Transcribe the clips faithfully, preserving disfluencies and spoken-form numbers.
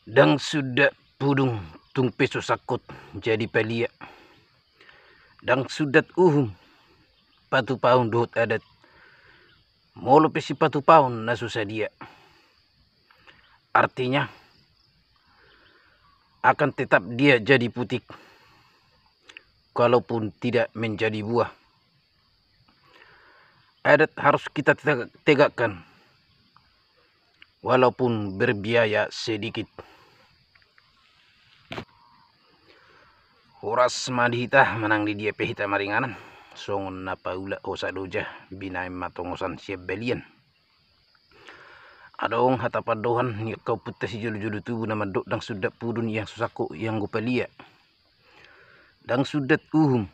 Ndang sundat pudung tung pe so sangkot jadi palia. Ndang sundat uhum patupaon dohot adat, molo pe sipatupaon na so sadia. Artinya, akan tetap dia jadi putik, kalaupun tidak menjadi buah. Adat harus kita tega-, tegakkan, walaupun berbiaya sedikit. Horas ma di hita manang di dia pe hita maringanan, songon na paulak hosa doja, binaen ma tongosan sian balian. Adong hata pandohan ni angka ompunta sijolojolo tubu na mandok ndang sundat pudung ianggo so sangkot ianggo palia. Ndang sundat uhum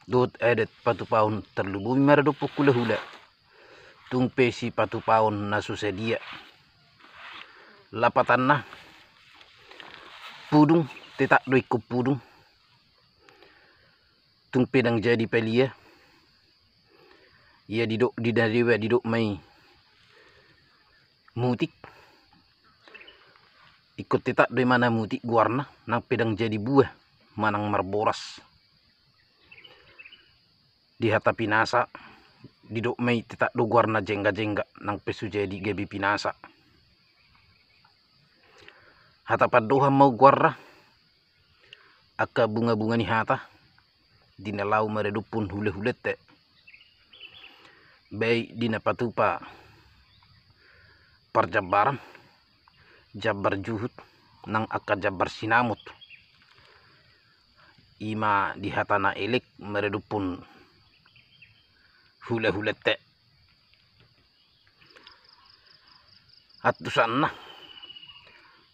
dohot adat patupaon tarlumobi maradophon hulahula, tung pe sipatupaon na so sadia. Lapatanna, pudung tetap do ingkon pudung, tung pe ndang jadi palia. Ia didok di na deba didok ma i mutik, ingkon tetap do i ma na mutik goarna, nang pe ndang jadi buah manang marboras. Di hata pinasa, didok ma i tetap do goarna jengga-jengga, nang pe so jadi gabe pinasa. Hata pandohan ma goarna, angka bunga-bunga ni hata, di na laho maradophon hulahulanta, baik di na patupa parjambaran, jambar juhut, nang angka jambar sinamot. I ma di hata na elek maradophon hulahulanta. Antusanna,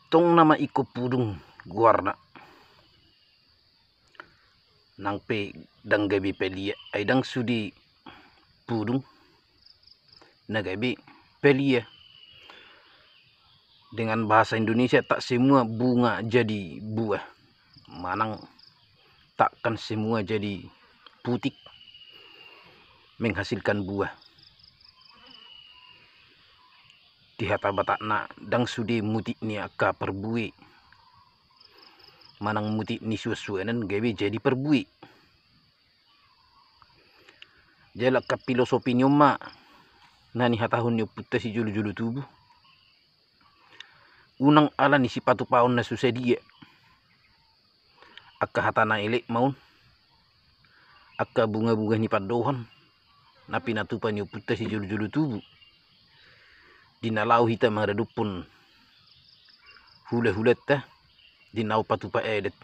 tong nama ingkon pudung goarna, nang pe ndang gabe palia, ai ndang sude pudung na gabe palia. Dengan bahasa Indonesia, tak semua bunga jadi buah. Manang takkan semua jadi putik menghasilkan buah. Di hata Batakna, ndang sude mutik ni angka parbue manang mutik ni suansuanan gabe jadi parbue. Jala angka filosofi ni on ma na nihatahon ni ompunta sijolojolo tubu. Unang ala ni sipatupaon na so sadia. Angka hata na elek ma on, angka bungabunga ni pandohan na pinatupa ni ompunta sijolojolo tubu, di na laho hita maradophon hulahulanta, di na laho patupa adat.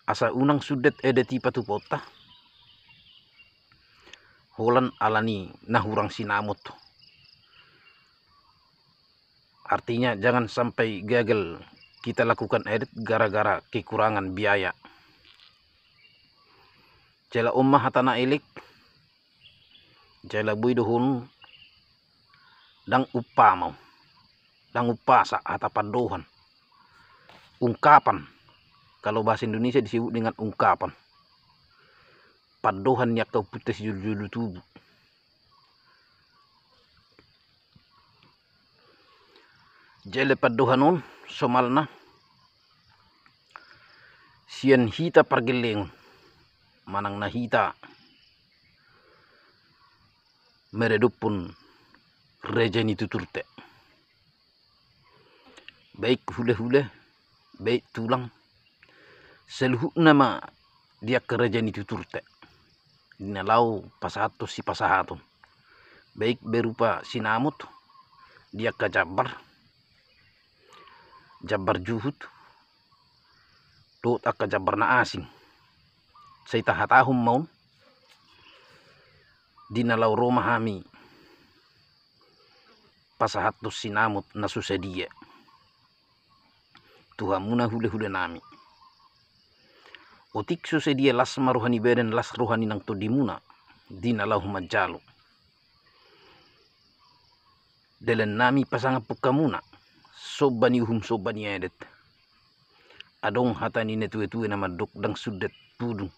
Asa unang sundat adat i patupaonta holan ala ni na hurang sinamot. Artinya, jangan sampai gagal kita lakukan adat gara-gara kekurangan biaya. Jala on ma hata na elek, jala boi dohonon, ndang umpama, ndang umpasa, hata pandohan. Ungkapan. Kalau bahasa Indonesia disebut dengan ungkapan. Pandohan ni angka ompunta sijolojolo tubu. Jala pandohan on somalna sian hita pargellengon, manang na hita maradophon raja ni tuturta. Baik hulahula, baik tulang, saluhutna ma di angka raja ni tuturta, di na laho pasahathon sipasahaton, baik berupa sinamot di angka jambar, jambar juhut, dohot angka jambar na asing. Sai tahatahon ma on, di na laho ro ma hami pasahathon sinamot na so sadia tu hamuna hulahulanami. Otik so sadia las ma roha ni badan, las roha ni nang tondimuna, di na laho manjalo. Dalannami pasangaphon hamuna, somba ni uhum somba ni adat. Adong hata ni natuatua na mandok, ndang sundat pudung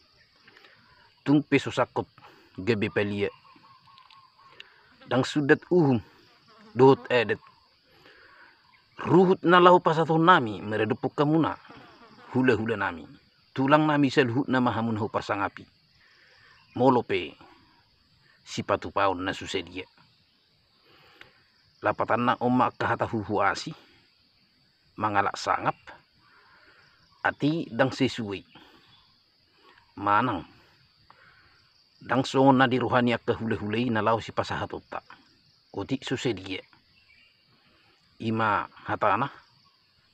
tung pe so sangkot gabe palia. Ndang sundat uhum dohot adat, Ruhut na laho pasahatonnami maradophon hamuna, hulahulanami, tulangnami saluhutna ma hamuna hupasangapi. Molo pe sipatupaon na so sadia. Lapatanna on ma angka hata huhuasi, mangalap sangap, atik ndang sesuai. Manang ndang songon na di roha ni angka hulahula i na laho sipasahatonta. Otik so sadia. I ma hatana,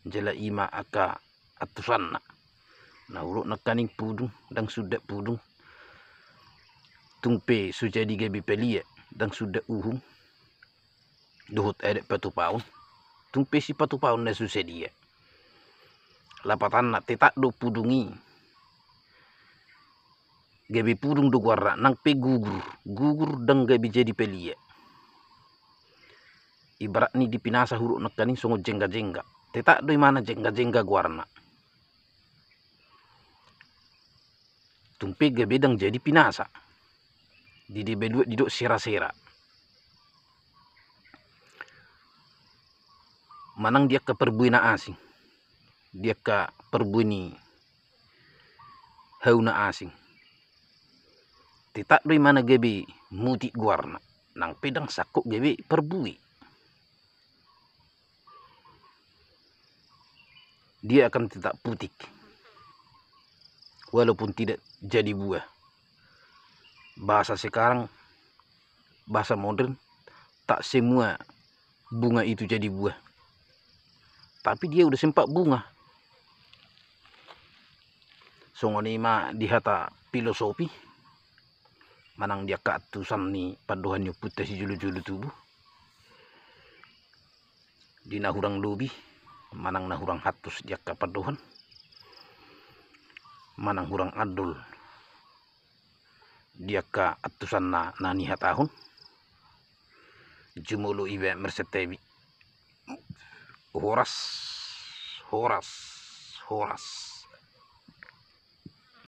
jala i ma angka antusanna. Na hudok nangkaning pudung, ndang sundat pudung. Tung pe so jadi gabe palia, ndang sundat uhum. Dohot adat patupaon. Tung pe sipatupaon na so sadia. Lapatanna tetap do pudung i gabe pudung do goarna, nang pe gugur, gugur ndang gabe jadi palia. Ibarat ni di pinasa hudok nangkaning songon jengga-jengga. Tetap do imana jengga-jengga goarna. Tung pe gabe ndang jadi pinasa. Di dia baluat didok sera-sera. Manang di angka parbue na asing. Di angka parbue ni hau na asing. Tetap do imana gabe mutik goarna. Nang pe ndang sangkot gabe parbue. Dia akan tetap putik. Walaupun tidak jadi buah. Bahasa sekarang, bahasa modern, tak semua bunga itu jadi buah. Tapi dia udah sempat bunga. Songon i ma di hata filosofi, manang di angka antusan ni pandohan ni ompunta sijolo-jolo tubu. Di na hurang lobi, manang na hurang hantus di angka pandohan, manang hurang andol di angka antusan na, na nihatahon. Jumolo iba marsantabi. Horas, horas, horas.